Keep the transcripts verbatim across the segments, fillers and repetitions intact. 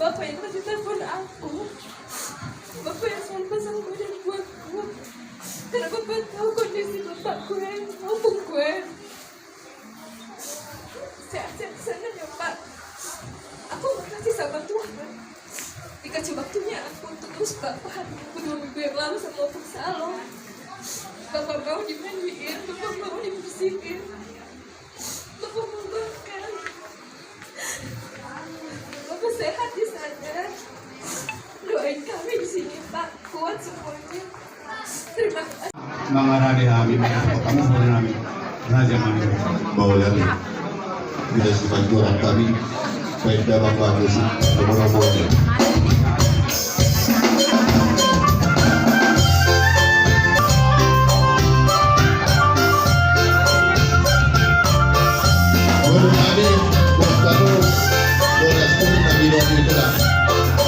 Bapa yang masih telepon aku. Bapa yang selalu pasang badan buatku. Karena Bapa tahu kondisi bapakku, Em, maupun gue, Em. Sehat-sehat sana ya, Pak. Aku makasih sama Tuhan dikasih waktunya aku untuk ngurus Bapak dua minggu yang lalu sama Opung Salom. Bapak mau dimandiin, Bapak mau dibersihin. Bapak mau makan. Bapak sehat di sana. Doain kami di sini, Pak. Kuat semuanya. Terima kasih. Mangarade hami, kami sebenarnya hami. Raja Mangga. Bawa lagi. Kita sempat juara kami. Baik, dapat bagus. Nomor dua.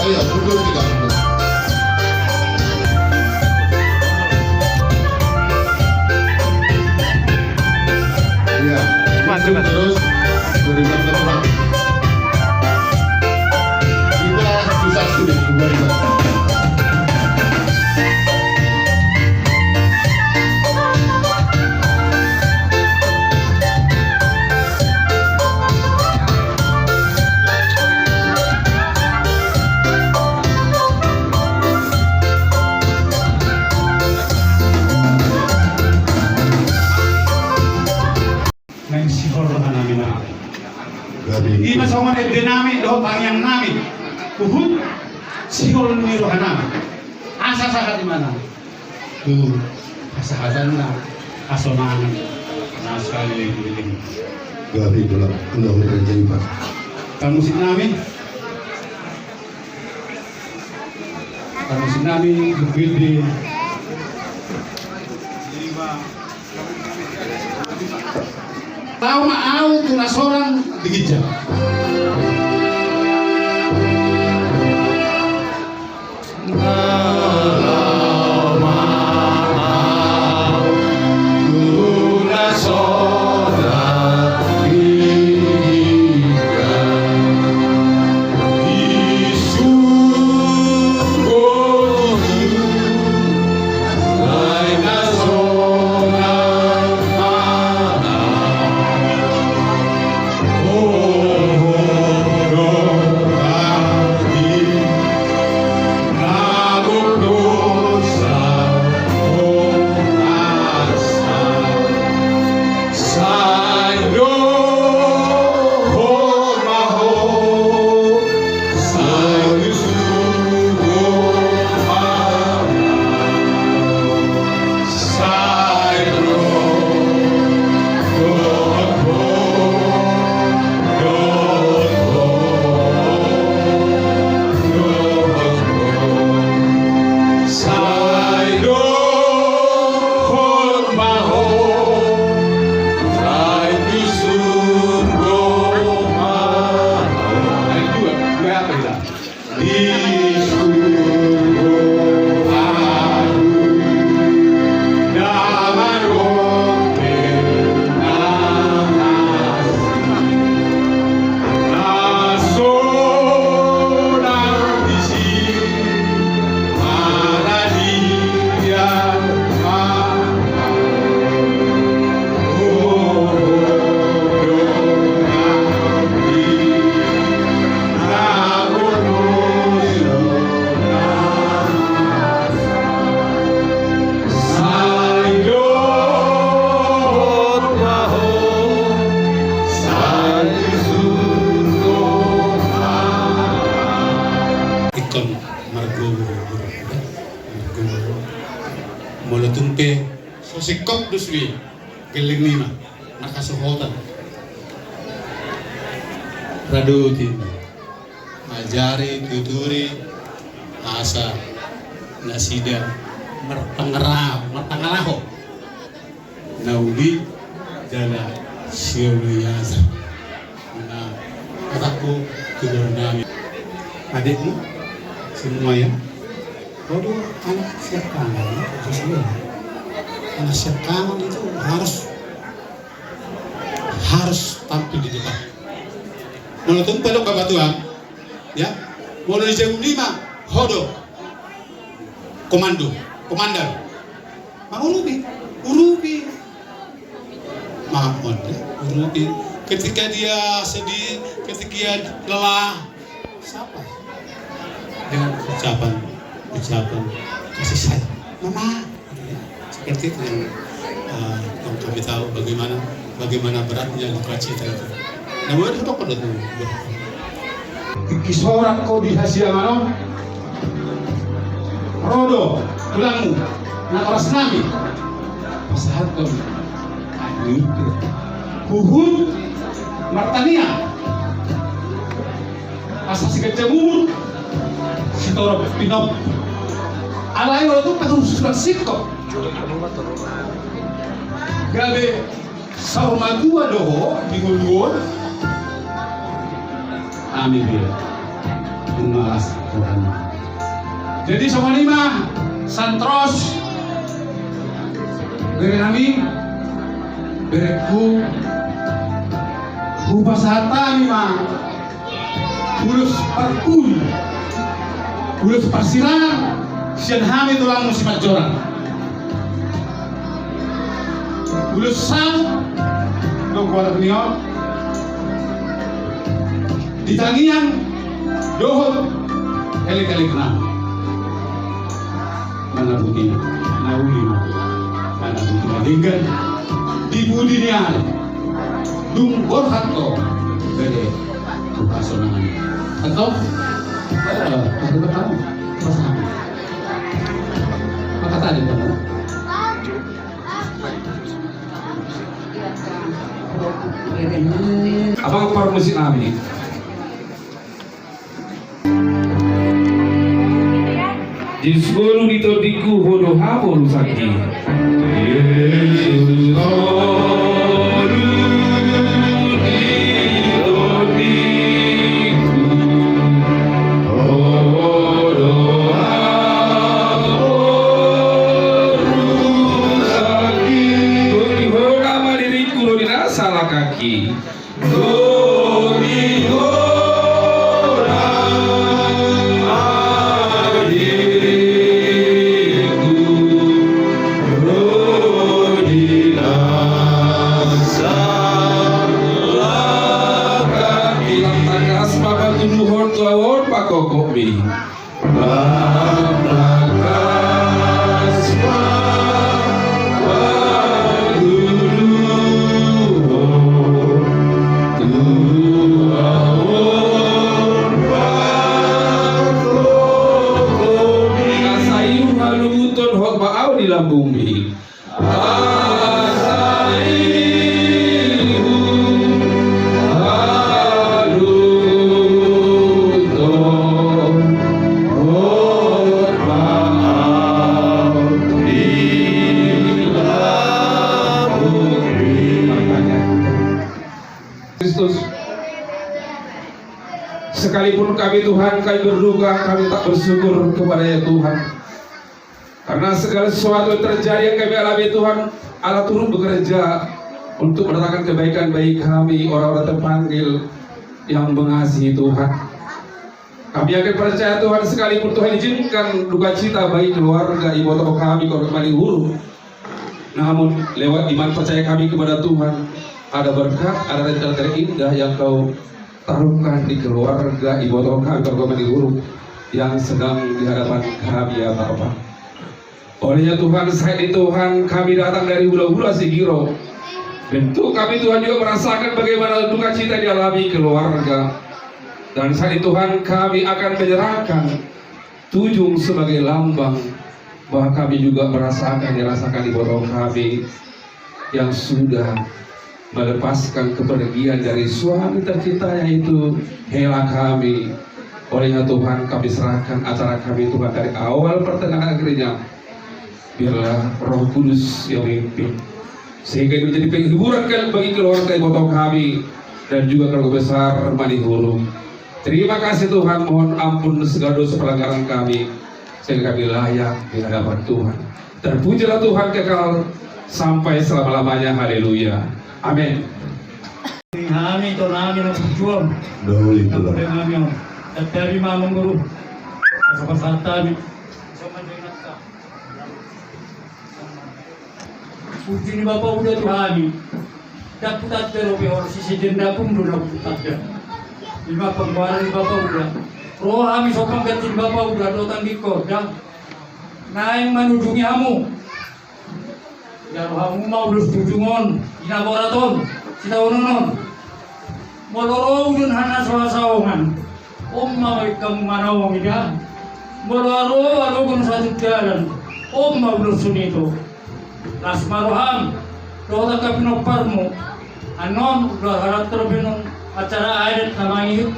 Ayo, mundur kita, mundur. Iya. Maju, Mas. Terus, berikan tempat. Kita bisa sudah kembali. Naeng sihol rohanami na. Ima songon ende nami dohot tangiang nami. Huhut sihol ni rohanami. Asa sahat imana. Tu hasahatanna hasonangan na saleleng-leleng. Gabe tulang, tulang, tulang, tulang. Parmusik nami. Parmusik nami, Gubirdi. Tau ma au tu na sorang di ginjang. Ingkon margogo, margogo. Molo tung pe so singkop dos be gelleng nima, na hasohotan. Radotin. Ajari, tuturi, asa nasida marpangaraho, marpangaraho na uli jala sioloi ajar. Nah, kataku tu nami. Adikmu, semuanya. Waduh, anak siapangan, sesuai. Anak siapangan itu harus, harus tampil di depan. Molo tung pe didok bapatuan, ya, Molo di jam lima, ho do. Komando, komandan. Mangurupi, urupi. Mangurupi, urupi. Ketika dia sedih, ketika dia lelah, sapa? Dengan ucapan, ucapan kasih sayang. Mama. Seperti itu yang, eh, yang kami tahu bagaimana, bagaimana beratnya duka cita itu. Nah, buat itu kok udah tuh. Tingki sorak ho di hasiangan on. Ro do tulangmu, natoras nami. Pasahathon. Huhut martangiang. Asa siganjang umur, sitorop pinompa. Alai olo tu paturus surat singkop. Gabe saur matua do ho di ngolu on. Amin. Jadi songon i ma, santros. Bere nami, berengku, hupasahat hami ma ulos parpudi, ulos parsirangan sian hami tulangmu Simanjorang. Ulos saut do goar ni on di tangiang dohot elek-elek nami. Mana bukti na uli ma, mana bukti na denggan di pudi ni ari. Dung borhat ho bere. Antong? Eh, aku tak tahu. Pas aku. Maka tadi kan. Abang parmusik nami. Di solu di tondingku ho do hamu rusakki. Yesus, solu di tondingku ho do hamu rusakki. Tondi ho nama diringku do di na salakangki. Tondi ho nama diringku do di na salakangki. Lam tangkas ma patuduhon tu ahu on pangkokmi. Lam tangkas ma patuduhon tu ahu on pangkokmi. Asa ihum haluhuton hot ma ahu di lambungmi. Asa ihum haluhuton hot ma ahu di lambungmi. Kristus. Sekalipun kami, Tuhan, kami berduka, kami tak bersyukur kepada-Nya, Tuhan. Karena segala sesuatu yang terjadi yang kami alami, Tuhan, Allah turut bekerja untuk mendatangkan kebaikan bagi kami, orang-orang terpanggil yang mengasihi Tuhan. Kami yakin percaya, Tuhan, sekalipun Tuhan izinkan duka cita bagi keluarga iboto kami, keluarga Manihuruk. Namun, lewat iman percaya kami kepada Tuhan, ada berkat, ada rencana terindah yang Kau taruhkan di keluarga iboto kami, keluarga Manihuruk yang sedang di hadapan kami, ya Bapa. Olehnya Tuhan, saat ini Tuhan, kami datang dari hula-hula Sigiro. Tentu kami, Tuhan, juga merasakan bagaimana duka cita dialami keluarga. Dan saat ini Tuhan, kami akan menyerahkan Tujung sebagai lambang bahwa kami juga merasakan, dirasakan iboto kami yang sudah melepaskan kepergian dari suami tercintanya itu, hela kami. Olehnya Tuhan, kami serahkan acara kami, Tuhan, dari awal pertengahan akhirnya. Biarlah Roh Kudus yang memimpin, sehingga ini menjadi penghiburan bagi keluarga iboto kami dan juga keluarga besar Manihuruk. Terima kasih Tuhan, mohon ampun segala dosa pelanggaran kami, sehingga kami layak di hadapan Tuhan. Terpujilah Tuhan kekal sampai selama-lamanya. Haleluya. Amin. Hami, tona hami, na berjuang. Dahulu itu lah. Hami, Tangkas ma amang boru. Pasahat hami. Puji ni Bapa Uda tu hami. Ndang hutanda dope, horong sisejen dapung do na hutanda. Ima panggoaran ni Bapa Uda. Ro hami songon pangganti ni Bapa Uda dohot anggi horja. Naeng manujungi hamu. Jalo hamu ma ulos tu ujung on, di na borat on, sitaonon on. Molo ro ulaon na so hasaongan, on ma baen hamu manaon, ida. Molo ro alogon satundalan, on ma ulos songon i tu. Las ma roham dohot angka pinomparmu. Annon, ulaon harator benon acara adat na mangihut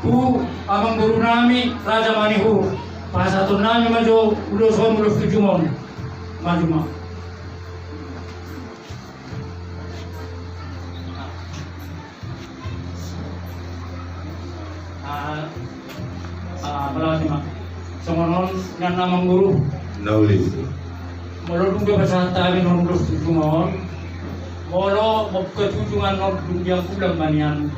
tu amang boru nami Raja Manihur. Pasahaton nami ma jo ulos on, ulos tu ujung on. Maju ma. Ah, ah, mauliate ma. Songon on nian amang boru. Na uli. Molo dung dipasahat hami on ulos tu ujung on, molo mambuka tu ujung on dung di angkulan ma nian.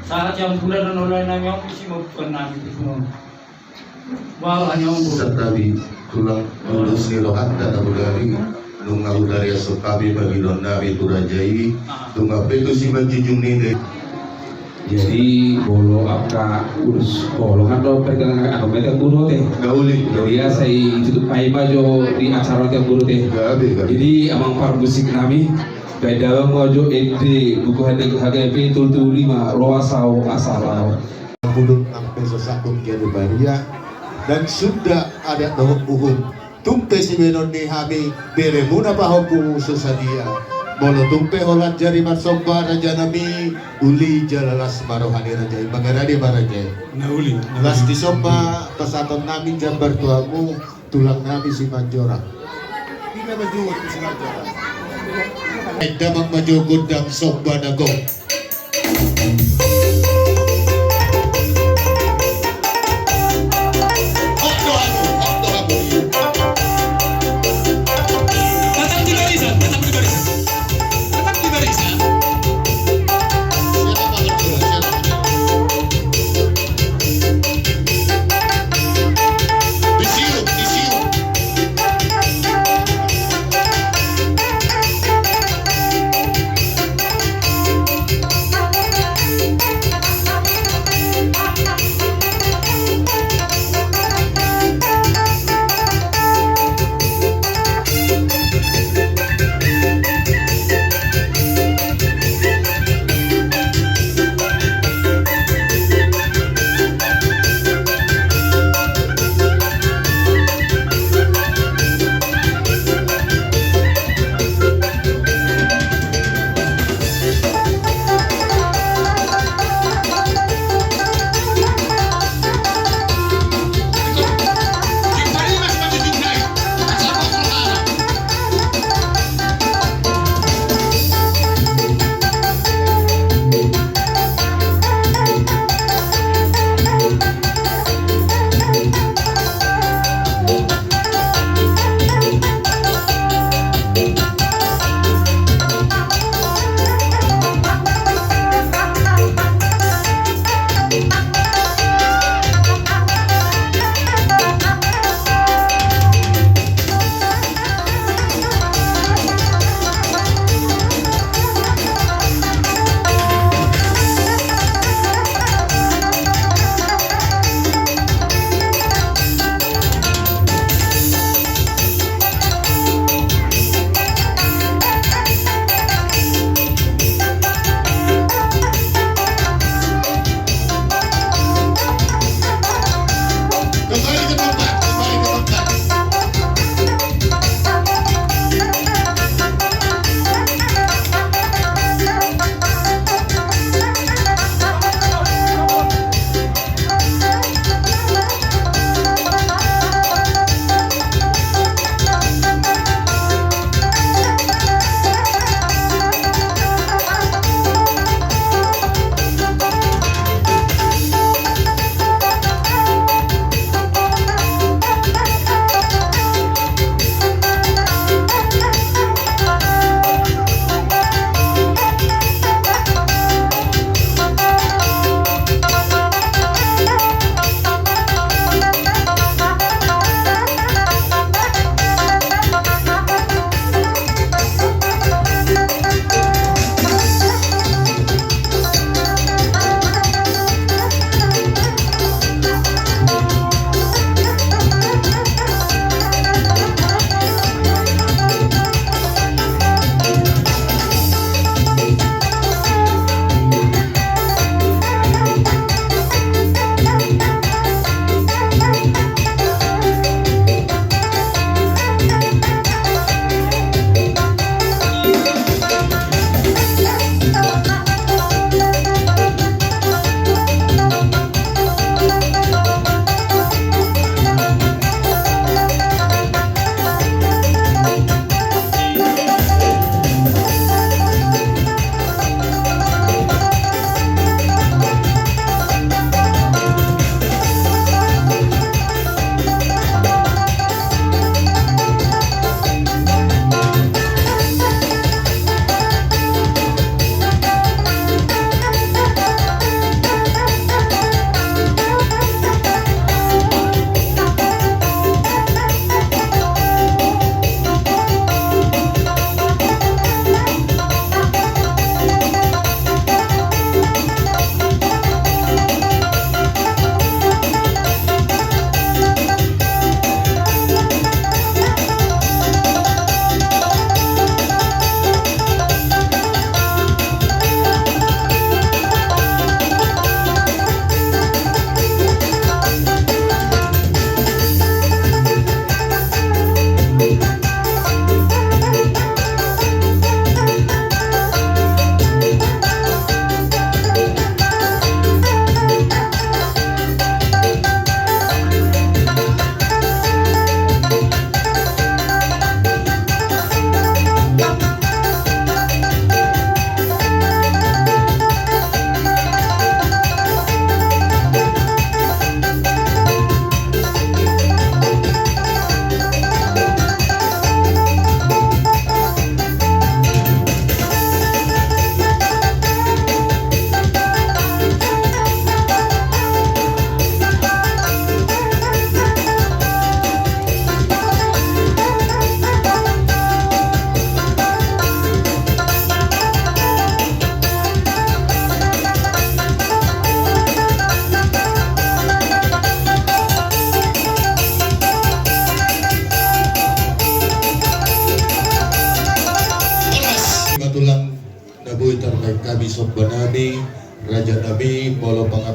Sahat di angkulan on, olo nami on, isi mambuka nami tu ujung on. Santabi tulang, ulos ni rohanta na bodari, nunga hutariashon hami pangidoan nami tu raja i, nunga pe tu simanjujung ni debata. Jadi molo angka ulos, molo kan do perkenalan anu, mete guru te. Na uli. Jadi ya, sai tutup ai ma jo di acara te guru te. Gabe, gabe. Jadi amang parmusik nami, baen damang ma jo ende buku hande hagape tolu tolu lima, Roa Sao Asa Lao. Mudun ampe so sanggup jadi baria, dan suda adat dohot uhum. Tung pe sibaenon ni hami beremuna pahompu so sadia. Molo tung pe holan jadi marsomba raja nami, uli jala las ma roha ni raja i. Mangarade ma raja i. Na uli, na uli. Las di somba pasahaton nami jambar tu hamu. Tulang nami Simanjorang. Enda mang majogot dang somba na gok. Hot do hamu, hot do hamu. Tatap di barisan, tatap di barisan. Tatap di barisan.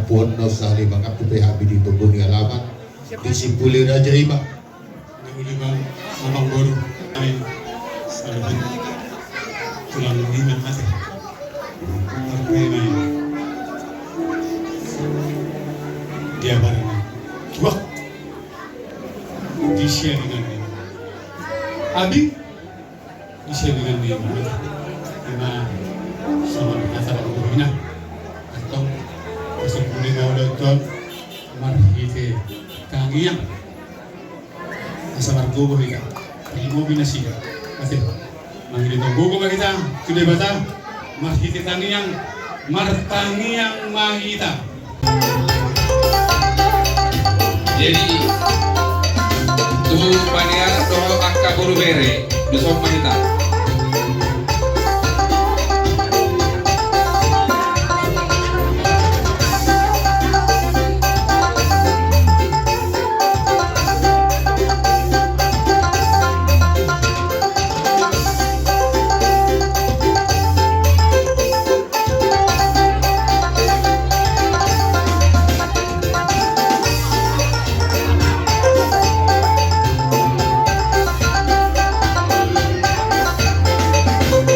Puon na sahali mangappu pe hami di togu ni alaman di Simpuli Raja i ma. Di uli ma amang boru. Ai saluhut tulang ni ma ate. Tarpena i. Dia barang. Wah. Di sia dengan ni. Abi. Di sia dengan ni. Ima sama dengan sama boru ina. Antong pasal kuning mau nonton. Marhite tangiang. Asa margogo hita. Rimo bina sida. Ate. Mangido gogo ma hita tu Debata. Marhite tangiang. Martangiang ma hita. Jadi tu paniar dohot angka boru bere. Dison ma hita.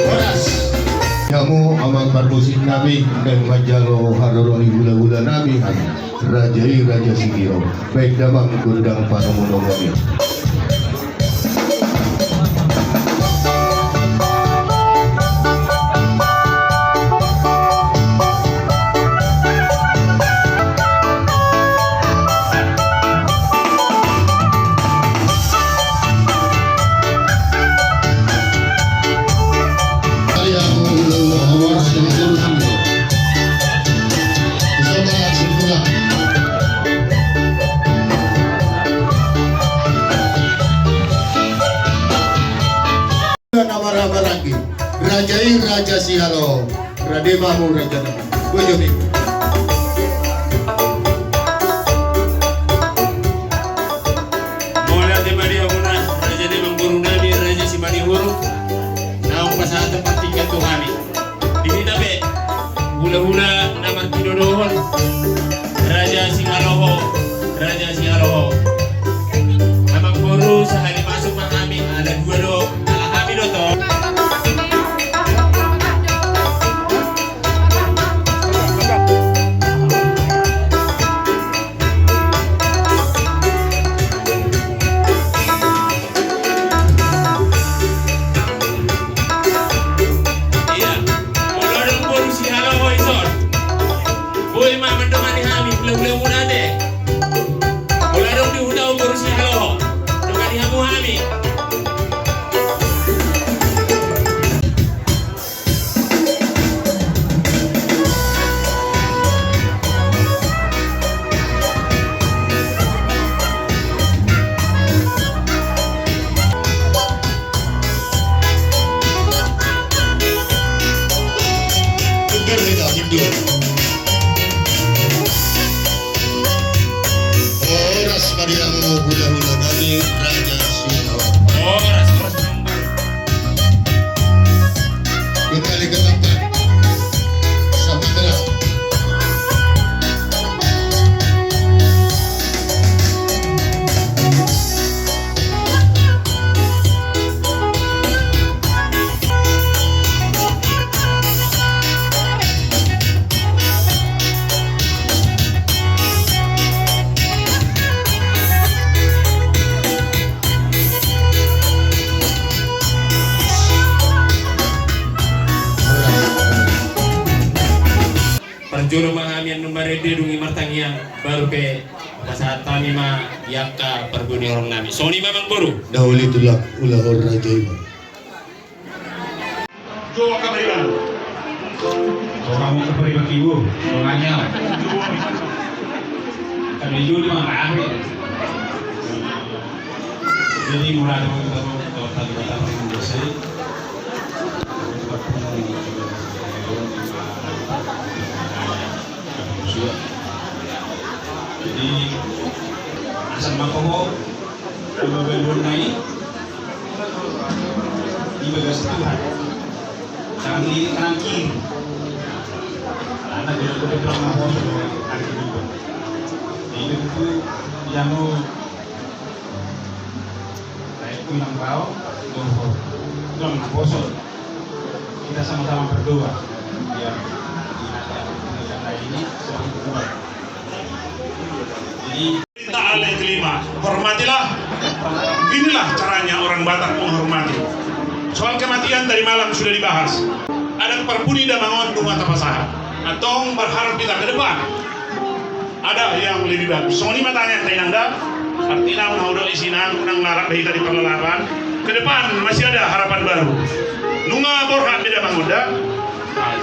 Horas. Hamu amang parmusik nami, naeng manjalo haroro ni hulahula nami, raja i Raja Singiro. Baen damang gondang panongonongon i. Na marhaha maranggi. Raja i Raja Sihaloho. Rade ma hamu raja nami. Bojo ni. Mauliate ma di hamuna raja ni amang boru nami Raja Simanihuruk. Naung pasahathon partingkian tu hami. Di hita pe hulahula na martinodohon, Raja Sihaloho, Raja Sihaloho. Amang boru, sahali masuk ma hami, ala dua do, ala hami do to. Ia, molo adong boru Sihaloho i son, boi ma mandongani hami hulahula muna ate. Molo adong di huta on boru Sihaloho, dongani hamu hami. Horas ma di hamu hulahula nami Raja Sihaloho. Horas, horas. Kembali ke tempat. Selamat malam. Parjolo ma hami annon marende, dung i martangiang, baru pe pasahat hami ma di angka parbue ni horong nami. Songon i ma amang boru. Na uli tulang, ula horong raja i ma. Jo angka pariban. Jo hamu angka pariban, ibu. Makanya. Kami jo di mana? Jadi mula ada orang tahu kalau tadi kata orang Indonesia. Jadi asal mangkoho. Pembabaluan na i di bagas Tuhan. Tangan kiri, tangan kiri. Anak dia tu dia bilang mau masuk, anak dia. Jadi itu yang mau, nah, itu yang mau, itu yang mau masuk. Kita sama-sama berdoa biar di acara ini semakin kuat. Jadi, perintah yang kelima, hormatilah. Inilah caranya orang Batak menghormati. Soal kematian tadi malam sudah dibahas. Adat parpudi damang on nunga tapasahat. Antong berharap kita ke depan ada yang lebih bagus. Songon i ma tangiang ta inang da. Artina, unang hudok isi nang, unang larak da hita di parlalapan. Ke depan masih ada harapan baru. Nunga borhat be damang on da.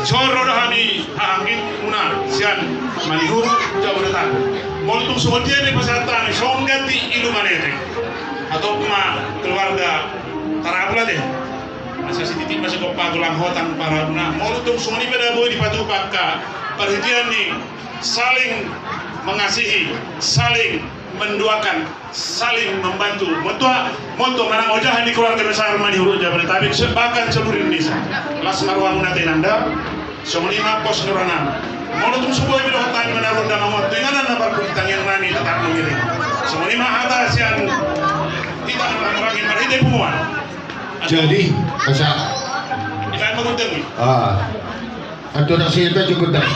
Songon i do hami haha anggi muna sian Manihuruk, Jabodetabek. Molo tung songon dia be pasahat nami, songon ganti Ilumanetek. Atau ma keluarga Tarabula te. Asa sititik ma sigompa golang hotang parabuna. Molo tung songon i pe da boi dipatupa angka parhitean ni saling mengasihi, saling mendoakan, saling membantu. Motto, motto manang ojahan ni keluarga besar Manihuruk Jabodetabek, se-, bahkan seluruh Indonesia. Las ma rohamuna ta inang da. Songon i ma pos ni rohanami. Molo tung so boi be dohot hami manaruhon damang on tu inganan na parpudi, tangiang nami tetap mengiring. Songon i ma hata sian hita na marhahamaranggi marhite punguan. Jadi, masa. Ibaen ma gondang i. Ah. Antong na sian i pe jo gondang.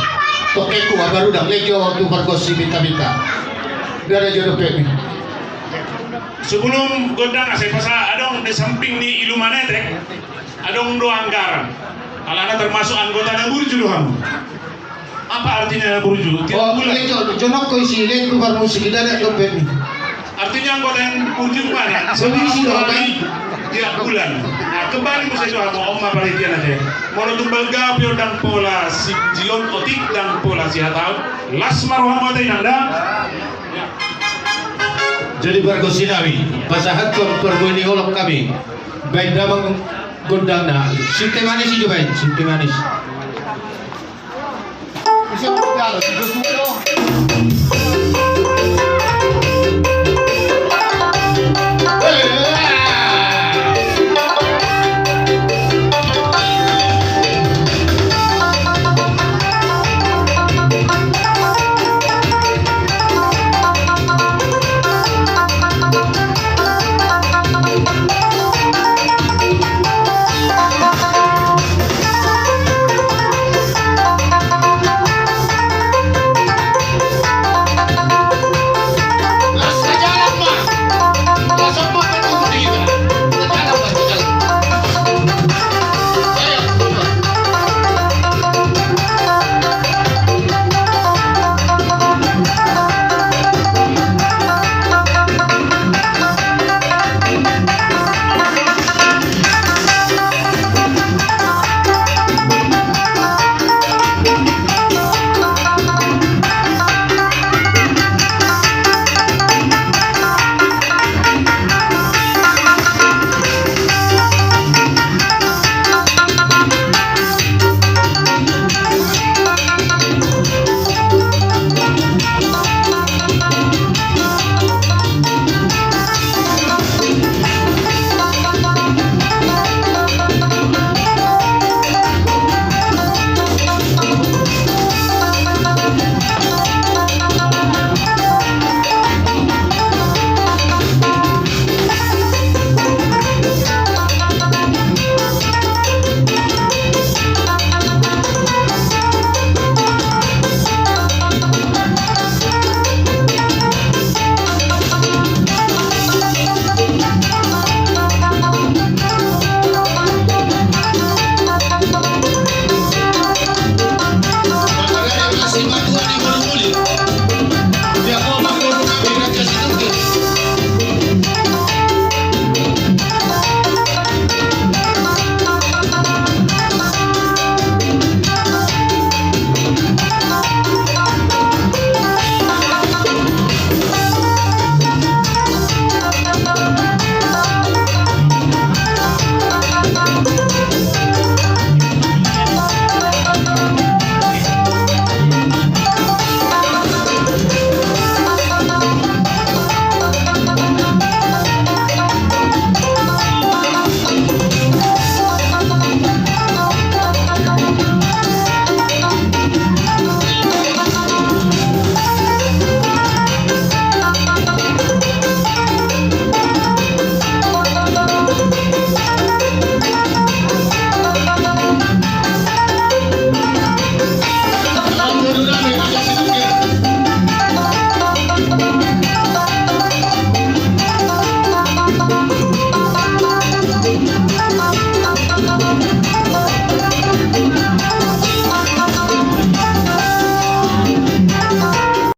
Toke ku abar udang lejo tu pargonsi binta-binta. Dada jo dope. Sebelum gondang, asa i pasa, adong di samping ni Ilumanetek, adong do anggaran. Alana termasuk anggota na burju do hamu. Apa artinya burju? Tiap bulan. Oh, lejo, jonok ko isi, lejo tu parmusik, dada dope. Artinya anggota yang burju mana? Selisih dua kali tiap bulan. Nah, kembali muse jo hamu, on ma parhitean ate. Molo tung balga pe on, ndang pola sijolom otik, ndang pola sihataon. Las ma rohamu ate inang da. Ya. Jadi pargonsi nami, pasahathon parbue ni holong hami. Baen damang gondangna. Sinte manis i jo baen, sinte manis.